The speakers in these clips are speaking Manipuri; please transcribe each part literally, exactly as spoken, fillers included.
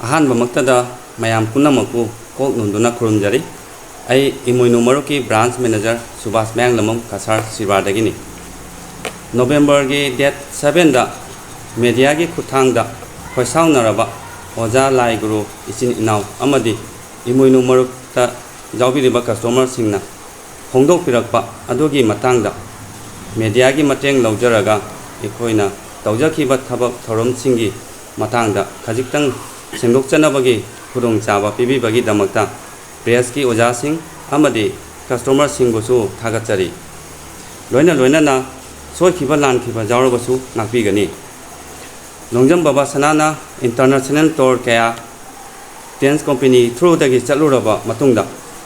ꯑꯍꯥꯟꯕꯃꯛꯇꯗ ꯃꯌꯥꯝ ꯄꯨꯝꯅꯃꯛꯄꯨ ꯀꯣꯛ ꯅꯣꯟꯗꯨꯅ ꯈꯨꯔꯨꯝꯖꯔꯤ꯫ ꯑꯩ ꯏꯃꯣꯏꯅꯨ ꯃꯔꯨꯞꯀꯤ branch manager ꯁꯨꯕꯥꯁ ꯃꯌꯥꯡꯂꯝꯕꯝ ꯀꯁꯥꯔ ꯁꯤꯔꯕꯥꯔꯗꯒꯤꯅꯤ꯫ Novemberꯒꯤ date sevenꯗ mediaꯒꯤ ꯈꯨꯠꯊꯥꯡꯗ ꯈꯣꯏꯁꯥꯎꯅꯔꯕ ꯑꯣꯖꯥ, ꯂꯥꯏ ꯒꯨꯔꯨ, ꯏꯆꯤꯟ ꯏꯅꯥꯎ ꯑꯃꯗꯤ ꯏꯃꯣꯏꯅꯨ ꯃꯔꯨꯞꯇ ꯌꯥꯎꯕꯤꯔꯤꯕ customerꯁꯤꯡꯅ ꯐꯣꯡꯗꯣꯛꯄꯤꯔꯛꯄ ꯑꯗꯨꯒꯤ ꯃꯇꯥꯡꯗ mediaꯒꯤ ꯃꯇꯦꯡ ꯂꯧꯖꯔꯒ ꯑꯩꯈꯣꯏꯅ ꯇꯧꯖꯈꯤꯕ ꯊꯕꯛ ꯊꯧꯔꯝꯁꯤꯡꯒꯤ ꯃꯇꯥꯡꯗ ꯈꯖꯤꯛꯇꯪ ꯁꯦꯡꯗꯣꯛꯆꯅꯕꯒꯤ ꯈꯨꯗꯣꯡꯆꯥꯕ ꯄꯤꯕꯤꯕꯒꯤꯗꯃꯛꯇ pressꯀꯤ ꯑꯣꯖꯥꯁꯤꯡ ꯑꯃꯗꯤ customerꯁꯤꯡꯕꯨꯁꯨ ꯊꯥꯒꯠꯆꯔꯤ꯫ ꯂꯣꯏꯅ ꯂꯣꯏꯅꯅ ꯁꯣꯏꯈꯤꯕ ꯂꯥꯟꯈꯤꯕ ꯌꯥꯎꯔꯕꯁꯨ ꯉꯥꯛꯄꯤꯒꯅꯤ꯫ ꯂꯣꯡꯖꯝ ꯕꯕꯥ ꯁꯅꯥꯅ international tour ꯀꯌꯥ Thames company throughꯗꯒꯤ ꯆꯠꯂꯨꯔꯕ ꯃꯇꯨꯡꯗ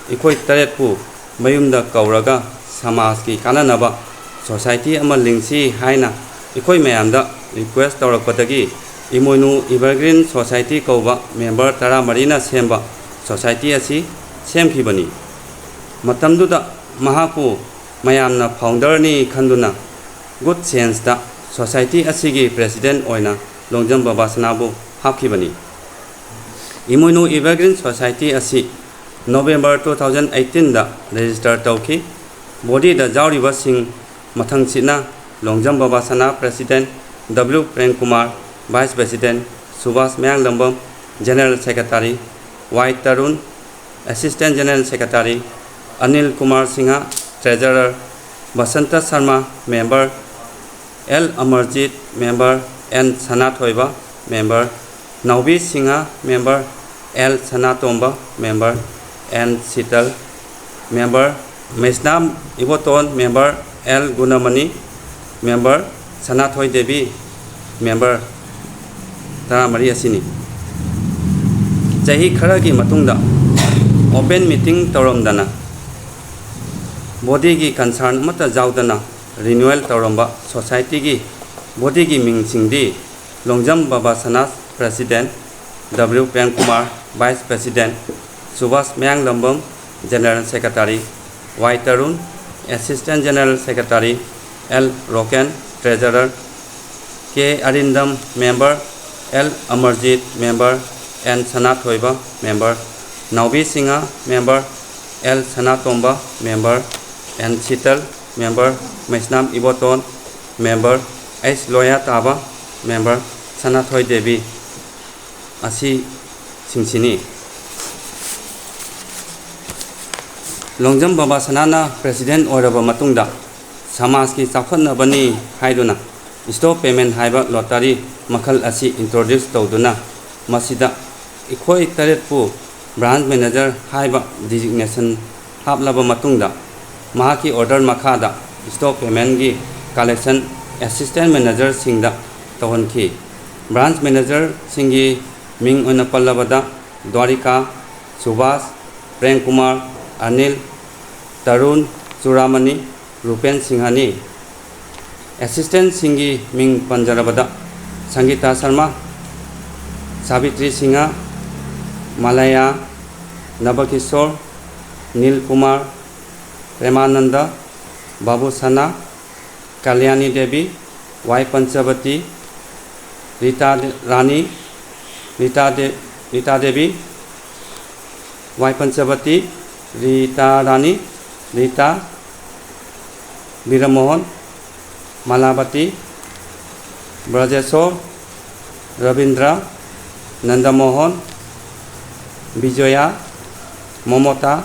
ꯑꯩꯈꯣꯏ ꯇꯔꯦꯠꯄꯨ ꯃꯌꯨꯝꯗ ꯀꯧꯔꯒ ꯁꯃꯥꯖꯀꯤ ꯀꯥꯟꯅꯅꯕ society ꯑꯃ ꯂꯤꯡꯁꯤ ꯍꯥꯏꯅ ꯑꯩꯈꯣꯏ ꯃꯌꯥꯝꯗ request ꯇꯧꯔꯛꯄꯗꯒꯤ ꯏꯃꯣꯏꯅꯨ Evergreen Society ꯀꯧꯕ member ꯇꯔꯥꯃꯔꯤꯅ ꯁꯦꯝꯕ society ꯑꯁꯤ ꯁꯦꯝꯈꯤꯕꯅꯤ꯫ ꯃꯇꯝꯗꯨꯗ ꯃꯍꯥꯛꯄꯨ ꯃꯌꯥꯝꯅ founderꯅꯤ ꯈꯟꯗꯨꯅ good senseꯇ society ꯑꯁꯤꯒꯤ president ꯑꯣꯏꯅ ꯂꯣꯡꯖꯝ ꯕꯕꯥ ꯁꯅꯥꯕꯨ ꯍꯥꯞꯈꯤꯕꯅꯤ꯫ ꯏꯃꯣꯏꯅꯨ Evergreen Society ꯑꯁꯤ November two thousand eighteenꯗ register ꯇꯧꯈꯤ꯫ Bodyꯗ ꯌꯥꯎꯔꯤꯕꯁꯤꯡ ꯃꯊꯪꯁꯤꯠꯅ ꯂꯣꯡꯖꯝ ꯕꯕꯥ Sana president, W Prem Kumar vice president, Subash Mayanglambam general secretary, Y Tarun assistant general secretary, Anil Kumar Singh treasurer, Basanta Sharma member, L Amarjit member, N ꯁꯅꯥꯊꯣꯏꯕ member, Naobi Singh member, L ꯁꯅꯥꯇꯣꯝꯕ member, N Sheetal member, Meisnam Ibotom member, L ꯒꯨꯅꯃꯅꯤ member, ꯁꯅꯥꯊꯣꯏ ꯗꯦꯕꯤ member ꯇꯔꯥꯃꯔꯤ ꯑꯁꯤꯅꯤ꯫ ꯆꯍꯤ ꯈꯔꯒꯤ ꯃꯇꯨꯡꯗ open meeting ꯇꯧꯔꯝꯗꯅ bodyꯒꯤ concern ꯑꯃꯠꯇ ꯌꯥꯎꯗꯅ renewal ꯇꯧꯔꯝꯕ societyꯒꯤ bodyꯒꯤ ꯃꯤꯡꯁꯤꯡꯗꯤ ꯂꯣꯡꯖꯝ ꯕꯕꯥ Sana president, W Prem Kumar vice president, Subash Mayanglambam general secretary, Y Tarun assistant general secretary, L Roken treasurer, K Arindam member, L Amarjit member, N Sanathoiba, member, Naobi Singh, member, L Sanatomba, member, N Sital, member, Meisnam Ibotom, member, S ꯂꯣꯌꯥ ꯇꯥꯕ, member, ꯁꯅꯥꯊꯣꯏ ꯗꯦꯕꯤ ꯑꯁꯤꯁꯤꯡꯁꯤꯅꯤ꯫ ꯂꯣꯡꯖꯝ ꯕꯕꯥ ꯁꯅꯥꯅ president ꯑꯣꯏꯔꯕ ꯃꯇꯨꯡꯗ ꯁꯃꯥꯖꯀꯤ ꯆꯥꯎꯈꯠꯅꯕꯅꯤ ꯍꯥꯏꯗꯨꯅ stop payment ꯍꯥꯏꯕ lottery ꯃꯈꯜ ꯑꯁꯤ introduce ꯇꯧꯗꯨꯅ ꯃꯁꯤꯗ ꯑꯩꯈꯣꯏ ꯇꯔꯦꯠꯄꯨ branch manager ꯍꯥꯏꯕ designation ꯍꯥꯞꯂꯕ ꯃꯇꯨꯡꯗ ꯃꯍꯥꯛꯀꯤ order ꯃꯈꯥꯗ stop paymentꯀꯤ collection assistant managerꯁꯤꯡꯗ ꯇꯧꯍꯟꯈꯤ꯫ Branch managerꯁꯤꯡꯒꯤ ꯃꯤꯡ ꯑꯣꯏꯅ ꯄꯜꯂꯕꯗ ꯗ꯭ꯋꯥꯔꯤꯀꯥ, ꯁꯨꯕꯥꯁ, ꯄ꯭ꯔꯦꯝ ꯀꯨꯃꯥꯔ, ꯑꯅꯤꯜ, ꯇꯔꯨꯟ, ꯆꯨꯔꯥꯃꯅꯤ, ꯔꯨꯄꯦꯟ ꯁꯤꯡꯍꯅꯤ꯫ Assistantꯁꯤꯡꯒꯤ ꯃꯤꯡ ꯄꯟꯖꯔꯕꯗ ꯁꯪꯒꯤꯇꯥ ꯁꯔꯃ, ꯁꯥꯕꯤꯇ꯭ꯔꯤ ꯁꯤꯡꯍ, ꯃꯂꯌꯥ, ꯅꯕꯀꯤꯁꯣꯔ, ꯅꯤꯜ ꯀꯨꯃꯥꯔ, ꯄ꯭ꯔꯦꯃꯥꯅꯟꯗ, ꯕꯥꯕꯨ ꯁꯅꯥ, ꯀꯂꯌꯥꯅꯤ ꯗꯦꯕꯤ, ꯋꯥꯏ ꯄꯟꯆꯕꯇꯤ, ꯔꯤꯇꯥ ꯗꯦ-, ꯔꯥꯅꯤ, ꯔꯤꯇꯥ ꯗꯦ-, Rita Devi, Y Panchabati, Rita Rani, Rita, Biramohan, Malabati, Brajeshor, Rabindra, Nandamohan, Bijoya, Mamata,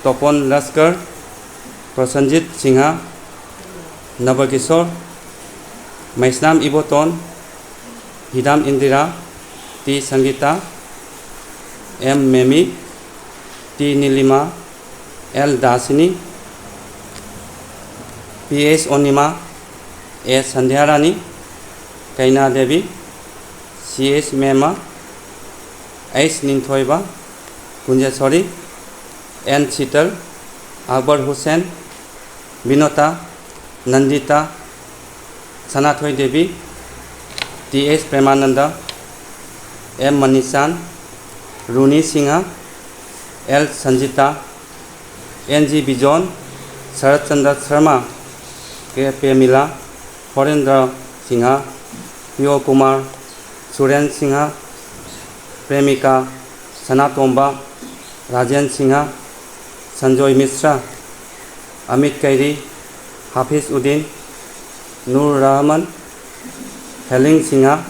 Topan Laskar, Prasanjit Singh, Nabakishor, Meisnam Ibotom, Hidam Indira, T Sangita, M Memi, T Nilima, L Dashini, P S Onima, A Sandhyarani, Keina Devi, C S Mema, S Ningthoiba, Kunjeshori, N Sital, Akbar Hussain, Binota, Nandita, Sanathoi Devi, T S Premananda, M ꯃꯅꯤꯆꯥꯟ, ꯔꯨꯅꯤ Singh, L Sanjita, and G ꯕꯤꯖꯣꯟ, ꯁꯔꯠ ꯆꯟꯗ꯭ꯔ ꯁꯔꯃ, ꯀꯦ ꯄ꯭ꯔꯦꯃꯤꯂꯥ, ꯍꯣꯔꯦꯟꯗ꯭ꯔ ꯁꯤꯡꯍ, ꯄꯤꯌꯣ ꯀꯨꯃꯥꯔ, ꯁꯨꯔꯦꯟ ꯁꯤꯡꯍ, ꯄ꯭ꯔꯦꯃꯤꯀꯥ, ꯁꯅꯥꯇꯣꯝꯕ, ꯔꯥꯖꯦꯟ ꯁꯤꯡꯍ, ꯁꯟꯖꯣꯏ ꯃꯤꯁ꯭ꯔ, ꯑꯃꯤꯠ ꯀꯩꯔꯤ, ꯍꯥꯐꯤꯖ ꯎꯗꯤꯟ, ꯅꯨꯔ ꯔꯍꯃꯟ, ꯍꯦꯂꯤꯡ ꯁꯤꯡꯍ,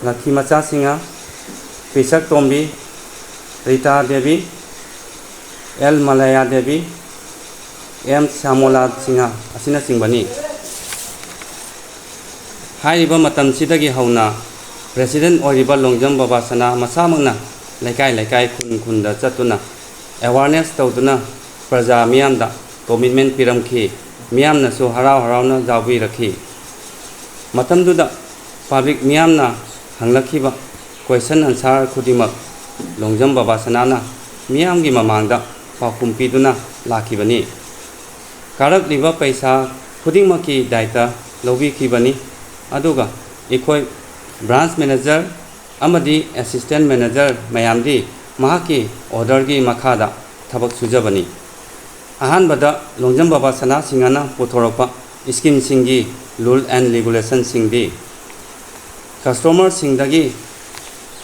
ꯂꯛꯈꯤꯃꯆꯥ ꯁꯤꯡꯍ, ꯄꯤꯁꯛ ꯇꯣꯝꯕꯤ, ꯔꯤꯇꯥ ꯗꯦꯕꯤ, ꯑꯦꯜ ꯃꯂꯌꯥ ꯗꯦꯕꯤ, ꯑꯦꯝ ꯁ꯭ꯌꯥꯃꯣꯂꯥ ꯁꯤꯡꯍ ꯑꯁꯤꯅꯆꯤꯡꯕꯅꯤ꯫ ꯍꯥꯏꯔꯤꯕ ꯃꯇꯝꯁꯤꯗꯒꯤ ꯍꯧꯅ ꯄ꯭ꯔꯦꯁꯤꯗꯦꯟ ꯑꯣꯏꯔꯤꯕ ꯂꯣꯡꯖꯝ ꯕꯕꯥꯁꯅꯥ ꯃꯁꯥꯃꯛꯅ ꯂꯩꯀꯥꯏ ꯂꯩꯀꯥꯏ, ꯈꯨꯟ ꯈꯨꯟꯗ ꯆꯠꯇꯨꯅ ꯑꯦꯋꯥꯔꯅꯦꯁ ꯇꯧꯗꯨꯅ ꯄ꯭ꯔꯖꯥ ꯃꯤꯌꯥꯝꯗ ꯀꯣꯃꯤꯠꯃꯦꯟ ꯄꯤꯔꯝꯈꯤ꯫ ꯃꯤꯌꯥꯝꯅꯁꯨ ꯍꯔꯥꯎ ꯍꯔꯥꯎꯅ ꯌꯥꯎꯕꯤꯔꯛꯈꯤ꯫ ꯃꯇꯝꯗꯨꯗ ꯄꯕ꯭ꯂꯤꯛ ꯃꯤꯌꯥꯝꯅ ꯍꯪꯂꯛꯈꯤꯕ ꯀꯣꯏꯁꯟ ꯑꯟꯁꯥꯔ ꯈꯨꯗꯤꯡꯃꯛ ꯂꯣꯡꯖꯝ ꯕꯕꯥꯁꯅꯥꯅ ꯃꯤꯌꯥꯝꯒꯤ ꯃꯃꯥꯡꯗ ꯄꯥꯎꯈꯨꯝ ꯄꯤꯗꯨꯅ ꯂꯥꯛꯈꯤꯕꯅꯤ꯫ ꯀꯥꯔꯛꯂꯤꯕ ꯄꯩꯁꯥ ꯈꯨꯗꯤꯡꯃꯛꯀꯤ ꯗꯥꯏꯇ ꯂꯧꯕꯤꯈꯤꯕꯅꯤ꯫ ꯑꯗꯨꯒ ꯑꯩꯈꯣꯏ ꯕ꯭ꯔꯥꯟꯁ ꯃꯦꯅꯦꯖꯔ ꯑꯃꯗꯤ ꯑꯦꯁꯤꯁꯇꯦꯟ ꯃꯦꯅꯦꯖꯔ ꯃꯌꯥꯝꯗꯤ ꯃꯍꯥꯛꯀꯤ ꯑꯣꯔꯗꯔꯒꯤ ꯃꯈꯥꯗ ꯊꯕꯛ ꯁꯨꯖꯕꯅꯤ꯫ ꯑꯍꯥꯟꯕꯗ ꯂꯣꯡꯖꯝ ꯕꯕꯥ ꯁꯅꯥ ꯁꯤꯡꯍꯅ ꯄꯨꯊꯣꯔꯛꯄ ꯏꯁꯀꯤꯝꯁꯤꯡꯒꯤ ꯔꯨꯜ ꯑꯦꯟ ꯔꯤꯒꯨꯂꯦꯁꯟꯁꯤꯡꯗꯤ ꯀꯁꯇꯃꯔꯁꯤꯡꯗꯒꯤ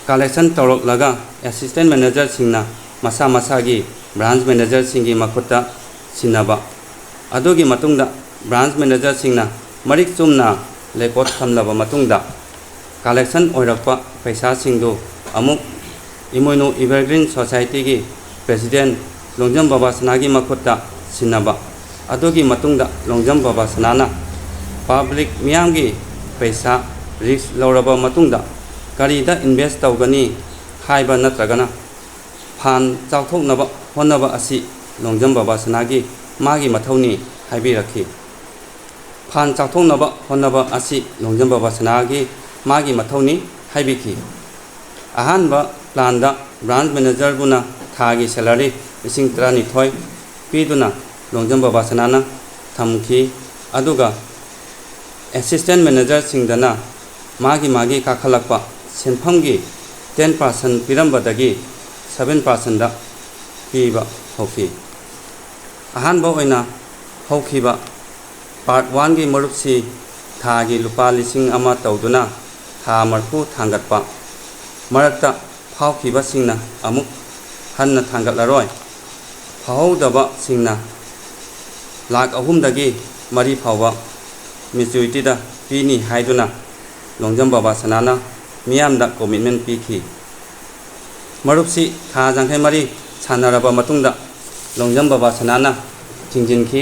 ꯀꯂꯦꯛꯁꯟ ꯇꯧꯔꯛꯂꯒ ꯑꯦꯁꯤꯁꯇꯦꯟ ꯃꯦꯅꯦꯖꯔꯁꯤꯡꯅ ꯃꯁꯥ ꯃꯁꯥꯒꯤ ꯕ꯭ꯔꯥꯟꯁ ꯃꯦꯅꯦꯖꯔꯁꯤꯡꯒꯤ ꯃꯈꯨꯠꯇ ꯁꯤꯟꯅꯕ꯫ ꯑꯗꯨꯒꯤ ꯃꯇꯨꯡꯗ ꯕ꯭ꯔꯥꯟꯁ ꯃꯦꯅꯦꯖꯔꯁꯤꯡꯅ ꯃꯔꯤꯛ ꯆꯨꯝꯅ ꯔꯦꯀꯣꯔꯠ ꯊꯝꯂꯕ ꯃꯇꯨꯡꯗ ꯀꯂꯦꯛꯁꯟ ꯑꯣꯏꯔꯛꯄ ꯄꯩꯁꯥꯁꯤꯡꯗꯨ ꯑꯃꯨꯛ ꯏꯃꯣꯏꯅꯨ ꯏꯚꯔꯒ꯭ꯔꯤꯟ ꯁꯣꯁꯥꯏꯇꯤꯒꯤ ꯄ꯭ꯔꯦꯁꯤꯗꯦꯟ ꯂꯣꯡꯖꯝ ꯕꯕꯥ ꯁꯅꯥꯒꯤ ꯃꯈꯨꯠꯇ ꯁꯤꯟꯅꯕ꯫ ꯑꯗꯨꯒꯤ ꯃꯇꯨꯡꯗ ꯂꯣꯡꯖꯝ ꯕꯕꯥ ꯁꯅꯥꯅ ꯄꯕ꯭ꯂꯤꯛ ꯃꯤꯌꯥꯝꯒꯤ ꯄꯩꯁꯥ ꯔꯤꯁꯛ ꯂꯧꯔꯕ ꯃꯇꯨꯡꯗ ꯀꯔꯤꯗ ꯏꯟꯚꯦꯁ ꯇꯧꯒꯅꯤ ꯍꯥꯏꯕ ꯅꯠꯇ꯭ꯔꯒꯅ ꯐꯟ ꯆꯥꯎꯊꯣꯛꯅꯕ ꯍꯣꯠꯅꯕ ꯑꯁꯤ ꯂꯣꯡꯖꯝ ꯕꯕꯥ ꯁꯅꯥꯒꯤ ꯃꯥꯒꯤ ꯃꯊꯧꯅꯤ ꯍꯥꯏꯕꯤꯔꯛꯈꯤ꯫ ꯐꯟ ꯆꯥꯎꯊꯣꯛꯅꯕ ꯍꯣꯠꯅꯕ ꯑꯁꯤ ꯂꯣꯡꯖꯝ ꯕꯕꯥ ꯁꯅꯥꯒꯤ ꯃꯥꯒꯤ ꯃꯊꯧꯅꯤ ꯍꯥꯏꯕꯤꯈꯤ꯫ ꯑꯍꯥꯟꯕ ꯄ꯭ꯂꯥꯟꯗ ꯕ꯭ꯔꯥꯟꯁ ꯃꯦꯅꯦꯖꯔꯕꯨꯅ ꯊꯥꯒꯤ ꯁꯦꯂꯔꯤ ꯂꯤꯁꯤꯡ ꯇꯔꯥꯅꯤꯊꯣꯏ ꯄꯤꯗꯨꯅ ꯂꯣꯡꯖꯝ ꯕꯕꯥ ꯁꯅꯥꯅ ꯊꯝꯈꯤ꯫ ꯑꯗꯨꯒ ꯑꯦꯁꯤꯁꯇꯦꯟ ꯃꯦꯅꯦꯖꯔꯁꯤꯡꯗꯅ ꯃꯥꯒꯤ ꯃꯥꯒꯤ ꯀꯥꯈꯠꯂꯛꯄ ꯁꯦꯟꯐꯝꯒꯤ ꯇꯦꯟ ꯄꯥꯔꯁꯦꯟ ꯄꯤꯔꯝꯕꯗꯒꯤ ꯁꯚꯦꯟ ꯄꯥꯔꯁꯦꯟꯗ ꯄꯤꯕ ꯍꯧꯈꯤ꯫ ꯑꯍꯥꯟꯕ ꯑꯣꯏꯅ ꯍꯧꯈꯤꯕ ꯄꯥꯔꯠ ꯋꯥꯟꯒꯤ ꯃꯔꯨꯞꯁꯤ ꯊꯥꯒꯤ ꯂꯨꯄꯥ ꯂꯤꯁꯤꯡ ꯑꯃ ꯇꯧꯗꯨꯅ ꯊꯥ ꯃꯔꯤꯐꯨ ꯊꯥꯡꯒꯠꯄ꯫ ꯃꯔꯛꯇ ꯐꯥꯎꯈꯤꯕꯁꯤꯡꯅ ꯑꯃꯨꯛ ꯍꯟꯅ ꯊꯥꯡꯒꯠꯂꯔꯣꯏ꯫ ꯐꯥꯎꯍꯧꯗꯕꯁꯤꯡꯅ ꯂꯥꯈ ꯑꯍꯨꯝꯗꯒꯤ ꯃꯔꯤ ꯐꯥꯎꯕ ꯃꯦꯆꯨꯔꯤꯇꯤꯗ ꯄꯤꯅꯤ ꯍꯥꯏꯗꯨꯅ ꯂꯣꯡꯖꯝ ꯕꯕꯥ ꯁꯅꯥꯅ ꯃꯤꯌꯥꯝꯗ ꯀꯣꯃꯤꯠꯃꯦꯟ ꯄꯤꯈꯤ꯫ ꯃꯔꯨꯞꯁꯤ ꯊꯥ ꯌꯥꯡꯈꯩ ꯃꯔꯤ ꯁꯥꯟꯅꯔꯕ ꯃꯇꯨꯡꯗ ꯂꯣꯡꯖꯝ ꯕꯕꯥ ꯁꯅꯥꯅ ꯊꯤꯡꯖꯤꯟꯈꯤ꯫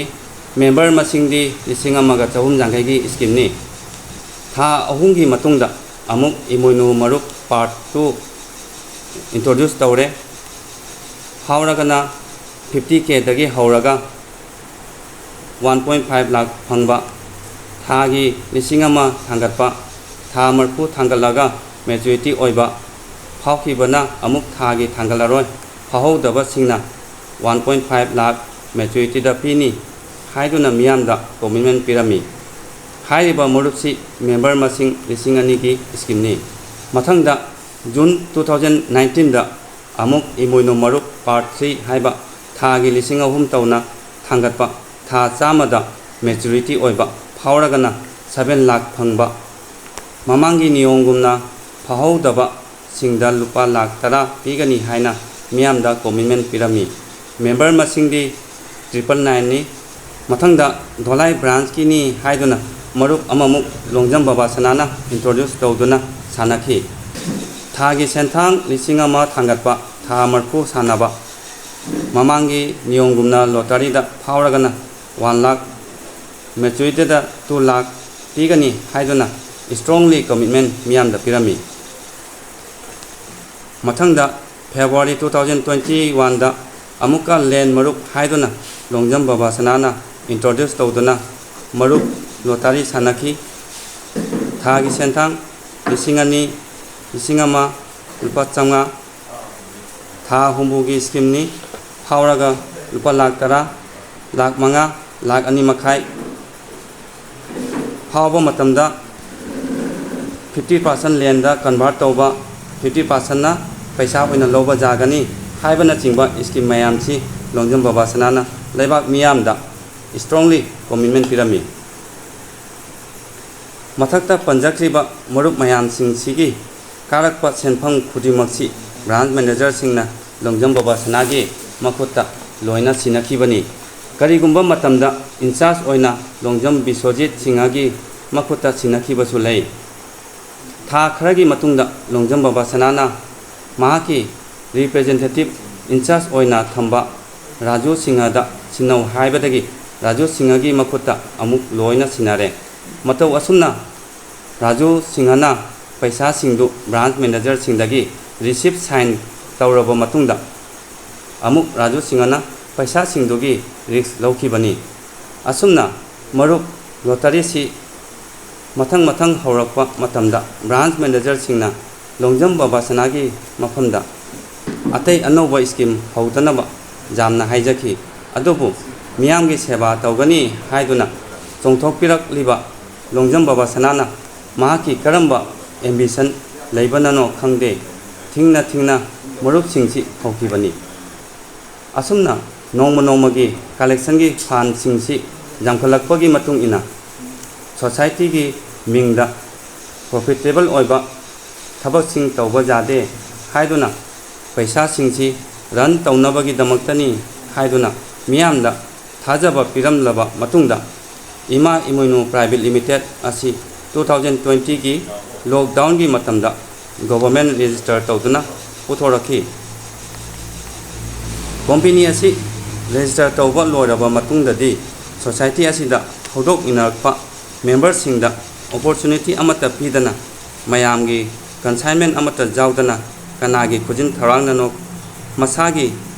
ꯃꯦꯝꯕꯔ ꯃꯁꯤꯡꯗꯤ ꯂꯤꯁꯤꯡ ꯑꯃꯒ ꯆꯍꯨꯝ ꯌꯥꯡꯈꯩꯒꯤ ꯁ꯭ꯀꯤꯝꯅꯤ꯫ ꯊꯥ ꯑꯍꯨꯝꯒꯤ ꯃꯇꯨꯡꯗ ꯑꯃꯨꯛ ꯏꯃꯣꯏꯅꯨ ꯃꯔꯨꯞ ꯄꯥꯔꯠ ꯇꯨ ꯏꯟꯇ꯭ꯔꯣꯗ꯭ꯌꯨꯁ ꯇꯧꯔꯦ꯫ ꯐꯥꯎꯔꯒꯅ ꯐꯤꯐꯇꯤ ꯀꯦꯗꯒꯤ ꯍꯧꯔꯒ ꯋꯥꯟ ꯄꯣꯏꯟ ꯐꯥꯏꯚ ꯂꯥꯈ ꯐꯪꯕ, ꯊꯥꯒꯤ ꯂꯤꯁꯤꯡ ꯑꯃ ꯊꯥꯡꯒꯠꯄ, ꯊꯥ ꯃꯔꯤꯐꯨ ꯊꯥꯡꯒꯠꯂꯒ ꯃꯦꯆꯨꯔꯤꯇꯤ ꯑꯣꯏꯕ, ꯐꯥꯎꯈꯤꯕꯅ ꯑꯃꯨꯛ ꯊꯥꯒꯤ ꯊꯥꯡꯒꯠꯂꯔꯣꯏ, ꯐꯥꯎꯍꯧꯗꯕꯁꯤꯡꯅ ꯋꯥꯟ ꯄꯣꯏꯟ ꯐꯥꯏꯚ ꯂꯥꯈ ꯃꯦꯆꯨꯔꯤꯇꯤꯗ ꯄꯤꯅꯤ ꯍꯥꯏꯗꯨꯅ ꯃꯤꯌꯥꯝꯗ ꯀꯣꯃꯤꯠꯃꯦꯟ ꯄꯤꯔꯝꯃꯤ꯫ ꯍꯥꯏꯔꯤꯕ ꯃꯔꯨꯞꯁꯤ ꯃꯦꯝꯕꯔ ꯃꯁꯤꯡ ꯂꯤꯁꯤꯡ ꯑꯅꯤꯒꯤ ꯁ꯭ꯀꯤꯝꯅꯤ꯫ ꯃꯊꯪꯗ ꯖꯨꯟ ꯇꯨ ꯊꯥꯎꯖꯟ ꯅꯥꯏꯟꯇꯤꯟꯗ ꯑꯃꯨꯛ ꯏꯃꯣꯏꯅꯨ ꯃꯔꯨꯞ ꯄꯥꯔꯠ ꯊ꯭ꯔꯤ ꯍꯥꯏꯕ ꯊꯥꯒꯤ ꯂꯤꯁꯤꯡ ꯑꯍꯨꯝ ꯇꯧꯅ ꯊꯥꯡꯒꯠꯄ, ꯊꯥ ꯆꯥꯝꯃꯗ ꯃꯦꯆꯨꯔꯤꯇꯤ ꯑꯣꯏꯕ, ꯐꯥꯎꯔꯒꯅ ꯁꯚꯦꯟ ꯂꯥꯈ ꯐꯪꯕ, ꯃꯃꯥꯡꯒꯤ ꯅꯤꯌꯣꯝꯒꯨꯝꯅ ꯐꯥꯎꯍꯧꯗꯕꯁꯤꯡꯗ ꯂꯨꯄꯥ ꯂꯥꯈ ꯇꯔꯥ ꯄꯤꯒꯅꯤ ꯍꯥꯏꯅ ꯃꯤꯌꯥꯝꯗ ꯀꯣꯃꯤꯠꯃꯦꯟ ꯄꯤꯔꯝꯃꯤ꯫ ꯃꯦꯝꯕꯔ ꯃꯁꯤꯡꯗꯤ ꯇ꯭ꯔꯤꯄꯜ ꯅꯥꯏꯟꯅꯤ꯫ ꯃꯊꯪꯗ ꯙꯣꯂꯥꯏ ꯕ꯭ꯔꯥꯟꯁꯀꯤꯅꯤ ꯍꯥꯏꯗꯨꯅ ꯃꯔꯨꯞ ꯑꯃꯃꯨꯛ ꯂꯣꯡꯖꯝ ꯕꯕꯥ ꯁꯅꯥꯅ ꯏꯟꯇ꯭ꯔꯣꯗ꯭ꯌꯨꯁ ꯇꯧꯗꯨꯅ ꯁꯥꯟꯅꯈꯤ꯫ ꯊꯥꯒꯤ ꯁꯦꯟꯊꯥꯡ ꯂꯤꯁꯤꯡ ꯑꯃ ꯊꯥꯡꯒꯠꯄ, ꯊꯥ ꯃꯔꯤꯐꯨ ꯁꯥꯟꯅꯕ, ꯃꯃꯥꯡꯒꯤ ꯅꯤꯌꯣꯝꯒꯨꯝꯅ ꯂꯣꯇꯔꯤꯗ ꯐꯥꯎꯔꯒꯅ ꯋꯥꯟ ꯂꯥꯈ, ꯃꯦꯆꯨꯔꯤꯇꯤꯗ ꯇꯨ ꯂꯥꯈ ꯄꯤꯒꯅꯤ ꯍꯥꯏꯗꯨꯅ ꯏꯁꯇ꯭ꯔꯣꯡꯂꯤ ꯀꯃꯤꯠꯃꯦꯟ ꯃꯤꯌꯥꯝꯗ ꯄꯤꯔꯝꯃꯤ꯫ ꯃꯊꯪꯗ ꯐꯦꯕ꯭ꯔꯨꯋꯥꯔꯤ ꯇꯨ ꯊꯥꯎꯖꯟ ꯇ꯭ꯋꯦꯟꯇꯤ ꯋꯥꯟꯗ ꯑꯃꯨꯛꯀ ꯂꯦꯟ ꯃꯔꯨꯞ ꯍꯥꯏꯗꯨꯅ ꯂꯣꯡꯖꯝ ꯕꯕꯥ ꯁꯅꯥꯅ ꯏꯟꯇ꯭ꯔꯣꯗ꯭ꯌꯨꯁ ꯇꯧꯗꯨꯅ ꯃꯔꯨꯞ ꯂꯣꯇꯔꯤ ꯁꯥꯟꯅꯈꯤ꯫ ꯊꯥꯒꯤ ꯁꯦꯟꯊꯥꯡ ꯂꯤꯁꯤꯡ ꯑꯅꯤ, ꯂꯤꯁꯤꯡ ꯑꯃ, ꯂꯨꯄꯥ ꯆꯥꯝꯃꯉꯥ, ꯊꯥ ꯍꯨꯝꯐꯨꯒꯤ ꯁ꯭ꯀꯤꯝꯅꯤ꯫ ꯐꯥꯎꯔꯒ ꯂꯨꯄꯥ ꯂꯥꯈ ꯇꯔꯥ, ꯂꯥꯈ ꯃꯉꯥ, ꯂꯥꯈ ꯑꯅꯤ ꯃꯈꯥꯏ꯫ ꯐꯥꯎꯕ ꯃꯇꯝꯗ ꯐꯤꯐꯇꯤ ꯄꯥꯔꯁꯦꯟ ꯂꯦꯟꯗ ꯀꯟꯚꯥꯔꯠ ꯇꯧꯕ, ꯐꯤꯐꯇꯤ ꯄꯥꯔꯁꯦꯟꯅ ꯄꯩꯁꯥ ꯑꯣꯏꯅ ꯂꯧꯕ ꯌꯥꯒꯅꯤ ꯍꯥꯏꯕꯅꯆꯤꯡꯕ ꯁ꯭ꯀꯤꯝ ꯃꯌꯥꯝꯁꯤ ꯂꯣꯡꯖꯝ ꯕꯕꯥ ꯁꯅꯥꯅ ꯂꯩꯕꯥꯛ ꯃꯤꯌꯥꯝꯗ ꯏꯁꯇ꯭ꯔꯣꯡꯂꯤ ꯀꯣꯃꯤꯠꯃꯦꯟ ꯄꯤꯔꯝꯃꯤ꯫ ꯃꯊꯛꯇ ꯄꯟꯖꯈ꯭ꯔꯤꯕ ꯃꯔꯨꯞ ꯃꯌꯥꯝꯁꯤꯡꯁꯤꯒꯤ ꯀꯥꯔꯛꯄ ꯁꯦꯟꯐꯝ ꯈꯨꯗꯤꯡꯃꯛꯁꯤ branch managerꯁꯤꯡꯅ ꯂꯣꯡꯖꯝ ꯕꯕꯥꯁꯅꯥꯒꯤ ꯃꯈꯨꯠꯇ ꯂꯣꯏꯅ ꯁꯤꯟꯅꯈꯤꯕꯅꯤ꯫ ꯀꯔꯤꯒꯨꯝꯕ ꯃꯇꯝꯗ in charge ꯑꯣꯏꯅ ꯂꯣꯡꯖꯝ ꯕꯤꯁ꯭ꯋꯖꯤꯠ ꯁꯤꯡꯍꯒꯤ ꯃꯈꯨꯠꯇ ꯁꯤꯟꯅꯈꯤꯕꯁꯨ ꯂꯩ꯫ ꯊꯥ ꯈꯔꯒꯤ ꯃꯇꯨꯡꯗ ꯂꯣꯡꯖꯝ ꯕꯕꯥꯁꯅꯥꯅ ꯃꯍꯥꯛꯀꯤ representative in charge ꯑꯣꯏꯅ ꯊꯝꯕ ꯔꯥꯖꯨ ꯁꯤꯡꯍꯗ ꯁꯤꯟꯅꯧ ꯍꯥꯏꯕꯗꯒꯤ ꯔꯥꯖꯨ ꯁꯤꯡꯍꯒꯤ ꯃꯈꯨꯠꯇ ꯑꯃꯨꯛ ꯂꯣꯏꯅ ꯁꯤꯟꯅꯔꯦ꯫ ꯃꯇꯧ ꯑꯁꯨꯝꯅ ꯔꯥꯖꯨ ꯁꯤꯡꯍꯅ ꯄꯩꯁꯥꯁꯤꯡꯗꯨ branch managerꯁꯤꯡꯗꯒꯤ receipt sign ꯇꯧꯔꯕ ꯃꯇꯨꯡꯗ ꯑꯃꯨꯛ ꯔꯥꯖꯨ ꯁꯤꯡꯍꯅ ꯄꯩꯁꯥꯁꯤꯡꯗꯨꯒꯤ risk ꯂꯧꯈꯤꯕꯅꯤ꯫ ꯑꯁꯨꯝꯅ ꯃꯔꯨꯞ, lotteryꯁꯤ ꯃꯊꯪ ꯃꯊꯪ ꯍꯧꯔꯛꯄ ꯃꯇꯝꯗ branch managerꯁꯤꯡꯅ ꯂꯣꯡꯖꯝ ꯕꯕꯥꯁꯅꯥꯒꯤ ꯃꯐꯝꯗ ꯑꯇꯩ ꯑꯅꯧꯕ scheme ꯍꯧꯗꯅꯕ ꯌꯥꯝꯅ ꯍꯥꯏꯖꯈꯤ꯫ ꯑꯗꯨꯕꯨ ꯃꯤꯌꯥꯝꯒꯤ ꯁꯦꯕꯥ ꯇꯧꯒꯅꯤ ꯍꯥꯏꯗꯨꯅ ꯆꯣꯡꯊꯣꯛꯄꯤꯔꯛꯂꯤꯕ ꯂꯣꯡꯖꯝ ꯕꯕꯥꯁꯅꯥꯅ ꯃꯍꯥꯛꯀꯤ ꯀꯔꯝꯕ ambition ꯂꯩꯕꯅꯅꯣ ꯈꯪꯗꯦ, ꯊꯤꯡꯅ ꯊꯤꯡꯅ ꯃꯔꯨꯞꯁꯤꯡꯁꯤ ꯍꯧꯈꯤꯕꯅꯤ꯫ ꯑꯁꯨꯝꯅ ꯅꯣꯡꯃ ꯅꯣꯡꯃꯒꯤ collectionꯒꯤ fundꯁꯤꯡꯁꯤ ꯌꯥꯝꯈꯠꯂꯛꯄꯒꯤ ꯃꯇꯨꯡ ꯏꯟꯅ societyꯒꯤ ꯃꯤꯡꯗ profitable ꯑꯣꯏꯕ ꯊꯕꯛꯁꯤꯡ ꯇꯧꯕ ꯌꯥꯗꯦ ꯍꯥꯏꯗꯨꯅ ꯄꯩꯁꯥꯁꯤꯡꯁꯤ run ꯇꯧꯅꯕꯒꯤꯗꯃꯛꯇꯅꯤ ꯍꯥꯏꯗꯨꯅ ꯃꯤꯌꯥꯝꯗ ꯊꯥꯖꯕ ꯄꯤꯔꯝꯂꯕ ꯃꯇꯨꯡꯗ ꯏꯃꯥ ꯏꯃꯣꯏꯅꯨ Private Limited ꯑꯁꯤ two thousand twentyꯒꯤ lockdownꯒꯤ ꯃꯇꯝꯗ government register ꯇꯧꯗꯨꯅ ꯄꯨꯊꯣꯔꯛꯈꯤ꯫ Company ꯑꯁꯤ register ꯇꯧꯕ ꯂꯣꯏꯔꯕ ꯃꯇꯨꯡꯗꯗꯤ society ꯑꯁꯤꯗ ꯍꯧꯗꯣꯛꯃꯤꯟꯅꯔꯛꯄ memberꯁꯤꯡꯗ opportunity ꯑꯃꯠꯇ ꯄꯤꯗꯅ, ꯃꯌꯥꯝꯒꯤ consignment ꯑꯃꯠꯇ ꯌꯥꯎꯗꯅ, ꯀꯅꯥꯒꯤ ꯈꯨꯖꯤꯟ ꯊꯧꯔꯥꯡꯅꯅꯣ ꯃꯁꯥꯒꯤ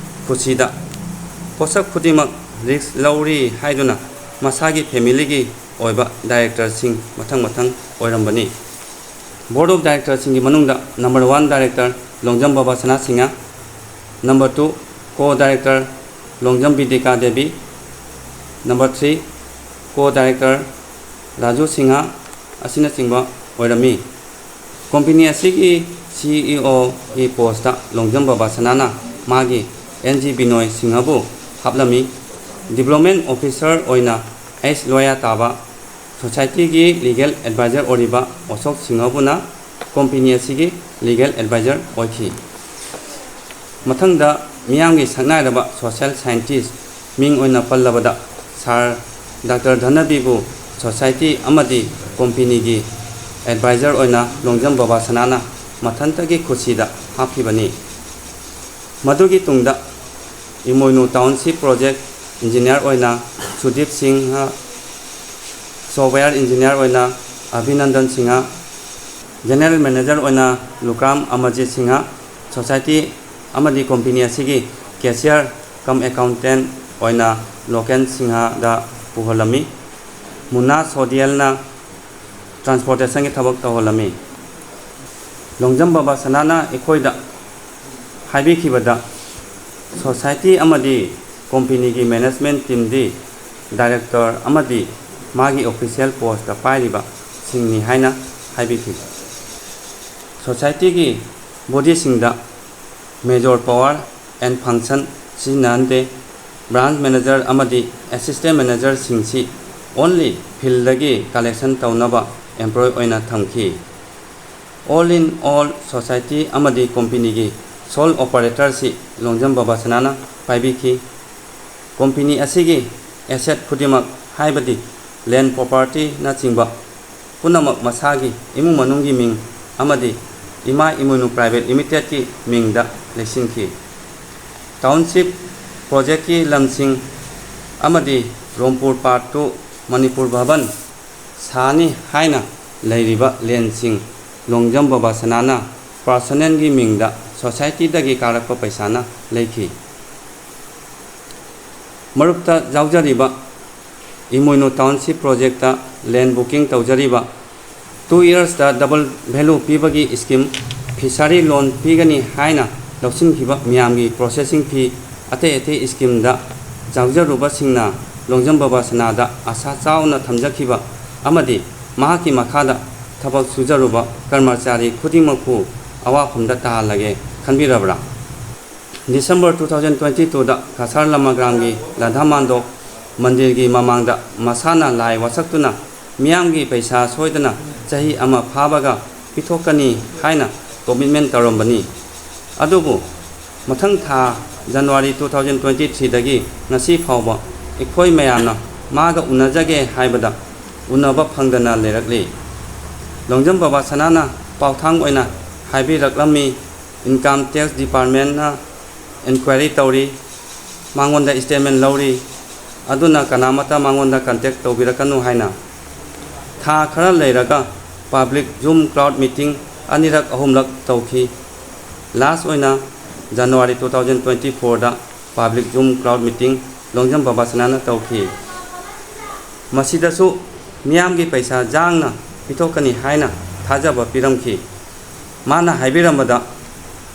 ꯈꯨꯁꯤꯗ ꯄꯣꯠꯁꯛ ꯈꯨꯗꯤꯡꯃꯛ risk ꯂꯧꯔꯤ ꯍꯥꯏꯗꯨꯅ ꯃꯁꯥꯒꯤ familyꯒꯤ ꯑꯣꯏꯕ directorꯁꯤꯡ ꯃꯊꯪ ꯃꯊꯪ ꯑꯣꯏꯔꯝꯕꯅꯤ꯫ Board of directorꯁꯤꯡꯒꯤ ꯃꯅꯨꯡꯗ number one director Longjam ꯕꯕꯥꯁꯅꯥ Singh, number two co-director Longjam ꯕꯤꯗꯤꯀꯥ Devi, number three co-director Raju Singh ꯑꯁꯤꯅꯆꯤꯡꯕ ꯑꯣꯏꯔꯝꯃꯤ꯫ Company ꯑꯁꯤꯒꯤ CEOꯒꯤ postꯇ ꯂꯣꯡꯖꯝ ꯕꯕꯥꯁꯅꯥꯅ ꯃꯥꯒꯤ N G ꯕꯤꯅꯣꯏ ꯁꯤꯡꯍꯕꯨ ꯍꯥꯞꯂꯝꯃꯤ꯫ Development officer ꯑꯣꯏꯅ H ꯂꯣꯌꯥ ꯇꯥꯕ, societyꯒꯤ legal advisor ꯑꯣꯏꯔꯤꯕ ꯑꯁꯣꯛ ꯁꯤꯡꯍꯕꯨꯅ company ꯑꯁꯤꯒꯤ ꯂꯤꯒꯦꯜ ꯑꯦꯗꯚꯥꯏꯖꯔ ꯑꯣꯏꯈꯤ꯫ ꯃꯊꯪꯗ ꯃꯤꯌꯥꯝꯒꯤ ꯁꯛꯅꯥꯏꯔꯕ ꯁꯣꯁꯤꯌꯦꯜ ꯁꯥꯏꯟꯇꯤꯁ ꯃꯤꯡ ꯑꯣꯏꯅ ꯄꯜꯂꯕꯗ ꯁꯥꯔ ꯗꯥꯛꯇꯔ ꯙꯅꯕꯤꯕꯨ ꯁꯣꯁꯥꯏꯇꯤ ꯑꯃꯗꯤ ꯀꯣꯝꯄꯦꯅꯤꯒꯤ ꯑꯦꯗꯚꯥꯏꯖꯔ ꯑꯣꯏꯅ ꯂꯣꯡꯖꯝ ꯕꯕꯥꯁꯅꯥꯅ ꯃꯊꯟꯇꯒꯤ ꯈꯨꯠꯁꯤꯗ ꯍꯥꯞꯈꯤꯕꯅꯤ꯫ ꯃꯗꯨꯒꯤ ꯇꯨꯡꯗ ꯏꯃꯣꯏꯅꯨ ꯇꯥꯎꯟꯁꯤꯞ ꯄ꯭ꯔꯣꯖꯦꯛ ꯏꯟꯖꯤꯅꯤꯌꯥꯔ ꯑꯣꯏꯅ ꯁꯨꯗꯤꯞ ꯁꯤꯡꯍ, ꯁꯣꯐꯋꯦꯌꯔ ꯏꯟꯖꯤꯅꯤꯌꯥꯔ ꯑꯣꯏꯅ ꯑꯚꯤꯅꯟꯗꯟ ꯁꯤꯡꯍ, ꯖꯦꯅꯦꯔꯦꯜ ꯃꯦꯅꯦꯖꯔ ꯑꯣꯏꯅ ꯂꯨꯀ꯭ꯔꯥꯝ ꯑꯃꯔꯖꯤꯠ ꯁꯤꯡꯍ, ꯁꯣꯁꯥꯏꯇꯤ ꯑꯃꯗꯤ ꯀꯣꯝꯄꯦꯅꯤ ꯑꯁꯤꯒꯤ ꯀꯦꯁꯤꯌꯔ ꯀꯝ ꯑꯦꯀꯥꯎꯟꯇꯦꯟ ꯑꯣꯏꯅ ꯂꯣꯀꯦꯟ ꯁꯤꯡꯍꯗ ꯄꯨꯍꯜꯂꯝꯃꯤ꯫ ꯃꯨꯅꯥ ꯁꯣꯗꯤꯌꯦꯜꯅ ꯇ꯭ꯔꯥꯟꯁꯄꯣꯔꯇꯦꯁꯟꯒꯤ ꯊꯕꯛ ꯇꯧꯍꯜꯂꯝꯃꯤ꯫ ꯂꯣꯡꯖꯝ ꯕꯕꯥꯁꯅꯥꯅ ꯑꯩꯈꯣꯏꯗ ꯍꯥꯏꯕꯤꯈꯤꯕꯗ, ꯁꯣꯁꯥꯏꯇꯤ ꯑꯃꯗꯤ ꯀꯣꯝꯄꯦꯅꯤꯒꯤ ꯃꯦꯅꯦꯖꯃꯦꯟ ꯇꯤꯝꯗꯤ ꯗꯥꯏꯔꯦꯛꯇꯔ ꯑꯃꯗꯤ ꯃꯥꯒꯤ ꯑꯣꯐꯤꯁꯤꯌꯦꯜ ꯄꯣꯁꯇ ꯄꯥꯏꯔꯤꯕꯁꯤꯡꯅꯤ ꯍꯥꯏꯅ ꯍꯥꯏꯕꯤꯈꯤ꯫ ꯁꯣꯁꯥꯏꯇꯤꯒꯤ ꯕꯣꯗꯤꯁꯤꯡꯗ ꯃꯦꯖꯣꯔ ꯄꯋꯥꯔ ꯑꯦꯟ ꯐꯪꯁꯟ ꯁꯤꯖꯤꯟꯅꯍꯟꯗꯦ꯫ ꯕ꯭ꯔꯥꯟꯆ ꯃꯦꯅꯦꯖꯔ ꯑꯃꯗꯤ ꯑꯦꯁꯤꯁꯇꯦꯟ ꯃꯦꯅꯦꯖꯔꯁꯤꯡꯁꯤ ꯑꯣꯟꯂꯤ ꯐꯤꯜꯗꯒꯤ ꯀꯂꯦꯛꯁꯟ ꯇꯧꯅꯕ ꯑꯦꯝꯄ꯭ꯂꯣꯏ ꯑꯣꯏꯅ ꯊꯝꯈꯤ꯫ ꯑꯣꯜ ꯏꯟ ꯑꯣꯜ, ꯁꯣꯁꯥꯏꯇꯤ ꯑꯃꯗꯤ ꯀꯣꯝꯄꯦꯅꯤꯒꯤ ꯁꯣꯜ ꯑꯣꯄꯔꯦꯇꯔꯁꯤ ꯂꯣꯡꯖꯝ ꯕꯕꯥꯁꯅꯥꯅ ꯄꯥꯏꯕꯤꯈꯤ꯫ ꯀꯣꯝꯄꯦꯅꯤ ꯑꯁꯤꯒꯤ ꯑꯦꯁꯦꯠ ꯈꯨꯗꯤꯡꯃꯛ, ꯍꯥꯏꯕꯗꯤ ꯂꯦꯟ, ꯄ꯭ꯔꯣꯄꯔꯇꯤꯅꯆꯤꯡꯕ ꯄꯨꯝꯅꯃꯛ ꯃꯁꯥꯒꯤ ꯏꯃꯨꯡ ꯃꯅꯨꯡꯒꯤ ꯃꯤꯡ ꯑꯃꯗꯤ ꯏꯃꯥ ꯏꯃꯣꯏꯅꯨ ꯄ꯭ꯔꯥꯏꯚꯦꯠ ꯂꯤꯃꯤꯇꯦꯠꯀꯤ ꯃꯤꯡꯗ ꯂꯩꯁꯤꯟꯈꯤ꯫ ꯇꯥꯎꯟꯁꯤꯞ ꯄ꯭ꯔꯣꯖꯦꯛꯀꯤ ꯂꯝꯁꯤꯡ ꯑꯃꯗꯤ ꯔꯣꯝꯄꯨꯔ ꯄꯥꯔꯠ ꯇꯨ, ꯃꯅꯤꯄꯨꯔ ꯚꯕꯟ ꯁꯥꯅꯤ ꯍꯥꯏꯅ ꯂꯩꯔꯤꯕ ꯂꯦꯟꯁꯤꯡ ꯂꯣꯡꯖꯝ ꯕꯕꯥꯁꯅꯥꯅ ꯄꯥꯔꯁꯣꯅꯦꯜꯒꯤ ꯃꯤꯡꯗ ꯁꯣꯁꯥꯏꯇꯤꯗꯒꯤ ꯀꯥꯔꯛꯄ ꯄꯩꯁꯥꯅ ꯂꯩꯈꯤ꯫ ꯃꯔꯨꯞꯇ ꯌꯥꯎꯖꯔꯤꯕ ꯏꯃꯣꯏꯅꯨ ꯇꯥꯎꯟꯁꯤꯞ ꯄ꯭ꯔꯣꯖꯦꯛꯇ ꯂꯦꯟ ꯕꯨꯀꯤꯡ ꯇꯧꯖꯔꯤꯕ, ꯇꯨ ꯏꯌꯔꯁꯇ ꯗꯕꯜ ꯚꯦꯂꯨ ꯄꯤꯕꯒꯤ ꯁ꯭ꯀꯤꯝ, ꯐꯤꯁꯥꯔꯤ ꯂꯣꯟ ꯄꯤꯒꯅꯤ ꯍꯥꯏꯅ ꯂꯧꯁꯤꯟꯈꯤꯕ ꯃꯤꯌꯥꯝꯒꯤ ꯄ꯭ꯔꯣꯁꯦꯁꯤꯡ ꯐꯤ, ꯑꯇꯩ ꯑꯇꯩ ꯁ꯭ꯀꯤꯝꯗ ꯌꯥꯎꯖꯔꯨꯕꯁꯤꯡꯅ ꯂꯣꯡꯖꯝ ꯕꯕꯥꯁꯅꯥꯗ ꯑꯥꯁꯥ ꯆꯥꯎꯅ ꯊꯝꯖꯈꯤꯕ ꯑꯃꯗꯤ ꯃꯍꯥꯛꯀꯤ ꯃꯈꯥꯗ ꯊꯕꯛ ꯁꯨꯖꯔꯨꯕ ꯀꯔꯃꯆꯥꯔꯤ ꯈꯨꯗꯤꯡꯃꯛꯄꯨ ꯑꯋꯥꯐꯝꯗ ꯇꯥꯍꯜꯂꯒꯦ ꯈꯟꯕꯤꯔꯕ꯭ꯔꯥ? ꯗꯤꯁꯦꯝꯕꯔ ꯇꯨ ꯊꯥꯎꯖꯟ ꯇ꯭ꯋꯦꯟꯇꯤ ꯇꯨꯗ ꯀꯁꯥꯔ ꯂꯃꯒ꯭ꯔꯥꯝꯒꯤ ꯔꯥꯙꯥ ꯃꯥꯟꯗꯣꯞ ꯃꯟꯗꯤꯔꯒꯤ ꯃꯃꯥꯡꯗ ꯃꯁꯥꯅ ꯂꯥꯏ ꯋꯥꯁꯛꯇꯨꯅ ꯃꯤꯌꯥꯝꯒꯤ ꯄꯩꯁꯥ ꯁꯣꯏꯗꯅ ꯆꯍꯤ ꯑꯃ ꯐꯥꯕꯒ ꯄꯤꯊꯣꯛꯀꯅꯤ ꯍꯥꯏꯅ ꯀꯣꯃꯤꯠꯃꯦꯟ ꯇꯧꯔꯝꯕꯅꯤ꯫ ꯑꯗꯨꯕꯨ ꯃꯊꯪ ꯊꯥ January two thousand twenty threeꯗꯒꯤ ꯉꯁꯤ ꯐꯥꯎꯕ ꯑꯩꯈꯣꯏ ꯃꯌꯥꯝꯅ ꯃꯥꯒ ꯎꯅꯖꯒꯦ ꯍꯥꯏꯕꯗ ꯎꯅꯕ ꯐꯪꯗꯅ ꯂꯩꯔꯛꯂꯤ꯫ ꯂꯣꯡꯖꯝ ꯕꯕꯥ ꯁꯅꯥꯅ ꯄꯥꯎꯊꯥꯡ ꯑꯣꯏꯅ ꯍꯥꯏꯕꯤꯔꯛꯂꯝꯃꯤ, Income Tax Departmentꯅ ꯏꯟꯀ꯭ꯋꯥꯏꯔꯤ ꯇꯧꯔꯤ, ꯃꯉꯣꯟꯗ ꯁ꯭ꯇꯦꯠꯃꯦꯟ ꯂꯧꯔꯤ, ꯑꯗꯨꯅ ꯀꯅꯥꯃꯠꯇ ꯃꯉꯣꯟꯗ ꯀꯟꯇꯦꯛ ꯇꯧꯕꯤꯔꯛꯀꯅꯨ ꯍꯥꯏꯅ꯫ ꯊꯥ ꯈꯔ ꯂꯩꯔꯒ ꯄꯕ꯭ꯂꯤꯛ ꯖꯨꯝ ꯀ꯭ꯔꯥꯎꯗ ꯃꯤꯇꯤꯡ ꯑꯅꯤꯔꯛ ꯑꯍꯨꯝꯂꯛ ꯇꯧꯈꯤ꯫ ꯂꯥꯁ ꯑꯣꯏꯅ January two thousand twenty fourꯗ ꯄꯕ꯭ꯂꯤꯛ ꯖꯨꯝ ꯀ꯭ꯔꯥꯎꯗ ꯃꯤꯇꯤꯡ ꯂꯣꯡꯖꯝ ꯕꯕꯥꯁꯅꯥꯅ ꯇꯧꯈꯤ꯫ ꯃꯁꯤꯗꯁꯨ ꯃꯤꯌꯥꯝꯒꯤ ꯄꯩꯁꯥ ꯖꯥꯡꯅ ꯄꯤꯊꯣꯛꯀꯅꯤ ꯍꯥꯏꯅ ꯊꯥꯖꯕ ꯄꯤꯔꯝꯈꯤ꯫ ꯃꯥꯅ ꯍꯥꯏꯕꯤꯔꯝꯕꯗ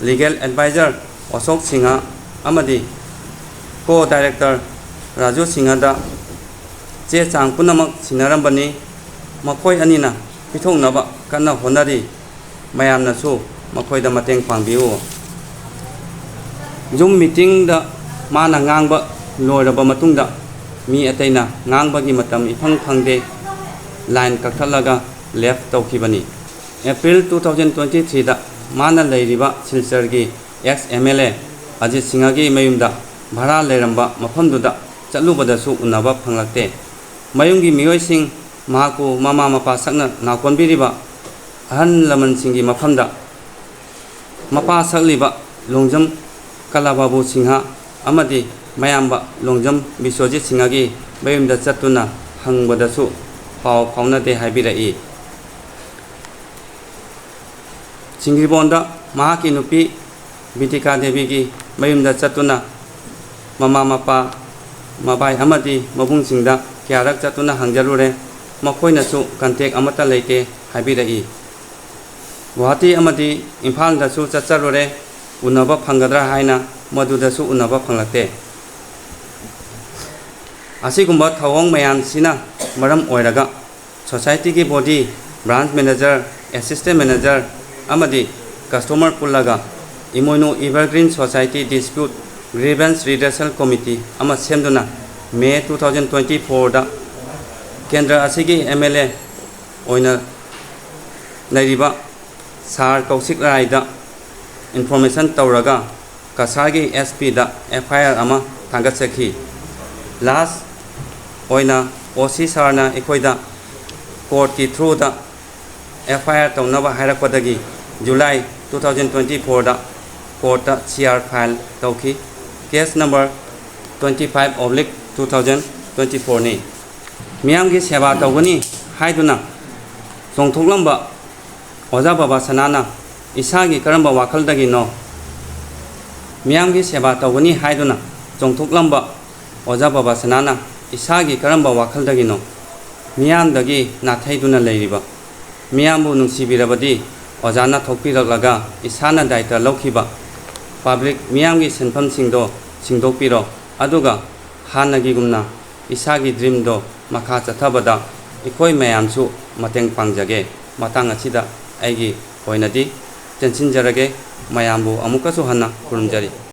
ꯂꯤꯒꯦꯜ ꯑꯦꯗꯚꯥꯏꯖꯔ ꯑꯁꯣꯛ ꯁꯤꯡꯍ ꯑꯃꯗꯤ ꯀꯣ ꯗꯥꯏꯔꯦꯛꯇꯔ ꯔꯥꯖꯨ ꯁꯤꯡꯍꯗ ꯆꯦ ꯆꯥꯡ ꯄꯨꯝꯅꯃꯛ ꯁꯤꯟꯅꯔꯝꯕꯅꯤ꯫ ꯃꯈꯣꯏ ꯑꯅꯤꯅ ꯄꯤꯊꯣꯛꯅꯕ ꯀꯟꯅ ꯍꯣꯠꯅꯔꯤ꯫ ꯃꯌꯥꯝꯅꯁꯨ ꯃꯈꯣꯏꯗ ꯃꯇꯦꯡ ꯄꯥꯡꯕꯤꯌꯨ꯫ ꯖꯨꯝ ꯃꯤꯇꯤꯡꯗ ꯃꯥꯅ ꯉꯥꯡꯕ ꯂꯣꯏꯔꯕ ꯃꯇꯨꯡꯗ ꯃꯤ ꯑꯇꯩꯅ ꯉꯥꯡꯕꯒꯤ ꯃꯇꯝ ꯏꯐꯪ ꯐꯪꯗꯦ꯫ ꯂꯥꯏꯟ ꯀꯛꯊꯠꯂꯒ ꯂꯦꯐ ꯇꯧꯈꯤꯕꯅꯤ꯫ April two thousand twenty threeꯗ ꯃꯥꯅ ꯂꯩꯔꯤꯕ ꯁꯤꯜꯆꯔꯒꯤ X M L A Ajit ꯁꯤꯡꯍꯒꯤ ꯃꯌꯨꯝꯗ ꯚꯔꯥ ꯂꯩꯔꯝꯕ ꯃꯐꯝꯗꯨꯗ ꯆꯠꯂꯨꯕꯗꯁꯨ ꯎꯅꯕ ꯐꯪꯂꯛꯇꯦ꯫ ꯃꯌꯨꯝꯒꯤ ꯃꯤꯑꯣꯏꯁꯤꯡ, ꯃꯍꯥꯛꯄꯨ ꯃꯃꯥ ꯃꯄꯥ ꯁꯛꯅ ꯅꯥꯀꯣꯟꯕꯤꯔꯤꯕ ꯑꯍꯜ ꯂꯃꯟꯁꯤꯡꯒꯤ ꯃꯐꯝꯗ ꯃꯄꯥ ꯁꯛꯂꯤꯕ ꯂꯣꯡꯖꯝ ꯀꯂꯥꯕꯥꯕꯨ ꯁꯤꯡꯍ ꯑꯃꯗꯤ ꯃꯌꯥꯝꯕ ꯂꯣꯡꯖꯝ ꯕꯤꯁ꯭ꯋꯖꯤꯠ ꯁꯤꯡꯍꯒꯤ ꯃꯌꯨꯝꯗ ꯆꯠꯇꯨꯅ ꯍꯪꯕꯗꯁꯨ ꯄꯥꯎ ꯐꯥꯎꯅꯗꯦ ꯍꯥꯏꯕꯤꯔꯛꯏ꯫ ꯆꯤꯡꯒꯤꯕꯣꯟꯗ ꯃꯍꯥꯛꯀꯤ ꯅꯨꯄꯤ ꯕꯤꯇꯤꯀꯥ ꯗꯦꯕꯤꯒꯤ ꯃꯌꯨꯝꯗ ꯆꯠꯇꯨꯅ ꯃꯃꯥ ꯃꯄꯥ, ꯃꯕꯥꯏ ꯑꯃꯗꯤ ꯃꯕꯨꯡꯁꯤꯡꯗ ꯀꯌꯥꯔꯛ ꯆꯠꯇꯨꯅ ꯍꯪꯖꯔꯨꯔꯦ꯫ ꯃꯈꯣꯏꯅꯁꯨ ꯀꯟꯇꯦꯛ ꯑꯃꯠꯇ ꯂꯩꯇꯦ ꯍꯥꯏꯕꯤꯔꯛꯏ꯫ ꯒꯨꯋꯥꯍꯥꯇꯤ ꯑꯃꯗꯤ ꯏꯝꯐꯥꯜꯗꯁꯨ ꯆꯠꯆꯔꯨꯔꯦ, ꯎꯅꯕ ꯐꯪꯒꯗ꯭ꯔꯥ ꯍꯥꯏꯅ, ꯃꯗꯨꯗꯁꯨ ꯎꯅꯕ ꯐꯪꯂꯛꯇꯦ꯫ ꯑꯁꯤꯒꯨꯝꯕ ꯊꯧꯑꯣꯡ ꯃꯌꯥꯝꯁꯤꯅ ꯃꯔꯝ ꯑꯣꯏꯔꯒ ꯁꯣꯁꯥꯏꯇꯤꯒꯤ body, branch manager, assistant manager ꯑꯃꯗꯤ ꯀꯁꯇꯃꯔ ꯄꯨꯜꯂꯒ ꯏꯃꯣꯏꯅꯨ ꯏꯚꯔꯒ꯭ꯔꯤꯟ ꯁꯣꯁꯥꯏꯇꯤ ꯗꯤꯁꯄ꯭ꯌꯨꯠ ꯒ꯭ꯔꯤꯚꯦꯟꯁ ꯔꯤꯗ꯭ꯔꯦꯁꯦꯜ ꯀꯣꯃꯤꯇꯤ ꯑꯃ ꯁꯦꯝꯗꯨꯅ May two thousand twenty fourꯗ ꯀꯦꯟꯗ꯭ꯔ ꯑꯁꯤꯒꯤ ꯑꯦꯝ ꯑꯦꯜ ꯑꯦ ꯑꯣꯏꯅ ꯂꯩꯔꯤꯕ ꯁꯥꯔ ꯀꯧꯁꯤꯛ ꯔꯥꯏꯗ ꯏꯟꯐꯣꯔꯃꯦꯁꯟ ꯇꯧꯔꯒ ꯀꯁꯥꯔꯒꯤ ꯑꯦꯁ ꯄꯤꯗ ꯑꯦꯐ ꯑꯥꯏ ꯑꯥꯔ ꯑꯃ ꯊꯥꯡꯒꯠꯆꯈꯤ꯫ ꯂꯥꯁ ꯑꯣꯏꯅ ꯑꯣ ꯁꯤ ꯁꯥꯔꯅ ꯑꯩꯈꯣꯏꯗ ꯀꯣꯔꯠꯀꯤ ꯊ꯭ꯔꯨꯗ ꯑꯦꯐ ꯑꯥꯏ ꯑꯥꯔ ꯇꯧꯅꯕ ꯍꯥꯏꯔꯛꯄꯗꯒꯤ ꯖꯨꯂꯥꯏ ꯇꯨ ꯊꯥꯎꯖꯟ ꯇ꯭ꯋꯦꯟꯇꯤ ꯐꯣꯔꯗ ꯀꯣꯔꯠꯇ ꯁꯤ ꯑꯥꯔ ꯐꯥꯏꯜ ꯇꯧꯈꯤ꯫ Case number twenty five oblique two thousand twenty fourꯅꯤ꯫ ꯃꯤꯌꯥꯝꯒꯤ ꯁꯦꯕꯥ ꯇꯧꯒꯅꯤ ꯍꯥꯏꯗꯨꯅ ꯆꯣꯡꯊꯣꯛꯂꯝꯕ ꯑꯣꯖꯥ ꯕꯕꯥꯁꯅꯥꯅ ꯏꯁꯥꯒꯤ ꯀꯔꯝꯕ ꯋꯥꯈꯜꯗꯒꯤꯅꯣ? ꯃꯤꯌꯥꯝꯒꯤ ꯁꯦꯕꯥ ꯇꯧꯒꯅꯤ ꯍꯥꯏꯗꯨꯅ ꯆꯣꯡꯊꯣꯛꯂꯝꯕ ꯑꯣꯖꯥ ꯕꯕꯥꯁꯅꯥꯅ ꯏꯁꯥꯒꯤ ꯀꯔꯝꯕ ꯋꯥꯈꯜꯗꯒꯤꯅꯣ? ꯃꯤꯌꯥꯝꯗꯒꯤ ꯅꯥꯊꯩꯗꯨꯅ ꯂꯩꯔꯤꯕ꯫ ꯃꯤꯌꯥꯝꯕꯨ ꯅꯨꯡꯁꯤꯕꯤꯔꯕꯗꯤ ꯑꯣꯖꯥꯅ ꯊꯣꯛꯄꯤꯔꯛꯂꯒ ꯏꯁꯥꯅ ꯗꯥꯏꯇ ꯂꯧꯈꯤꯕ ꯄꯕ꯭ꯂꯤꯛ ꯃꯤꯌꯥꯝꯒꯤ ꯁꯦꯟꯐꯝꯁꯤꯡꯗꯣ ꯁꯤꯡꯗꯣꯛꯄꯤꯔꯣ꯫ ꯑꯗꯨꯒ ꯍꯥꯟꯅꯒꯤꯒꯨꯝꯅ ꯏꯁꯥꯒꯤ ꯗ꯭ꯔꯤꯝꯗꯣ ꯃꯈꯥ ꯆꯠꯊꯕꯗ ꯑꯩꯈꯣꯏ ꯃꯌꯥꯝꯁꯨ ꯃꯇꯦꯡ ꯄꯥꯡꯖꯒꯦ꯫ ꯃꯇꯥꯡ ꯑꯁꯤꯗ ꯑꯩꯒꯤ ꯑꯣꯏꯅꯗꯤ ꯇꯦꯟꯁꯤꯟꯖꯔꯒꯦ꯫ ꯃꯌꯥꯝꯕꯨ ꯑꯃꯨꯛꯀꯁꯨ ꯍꯟꯅ ꯈꯨꯔꯨꯝꯖꯔꯤ꯫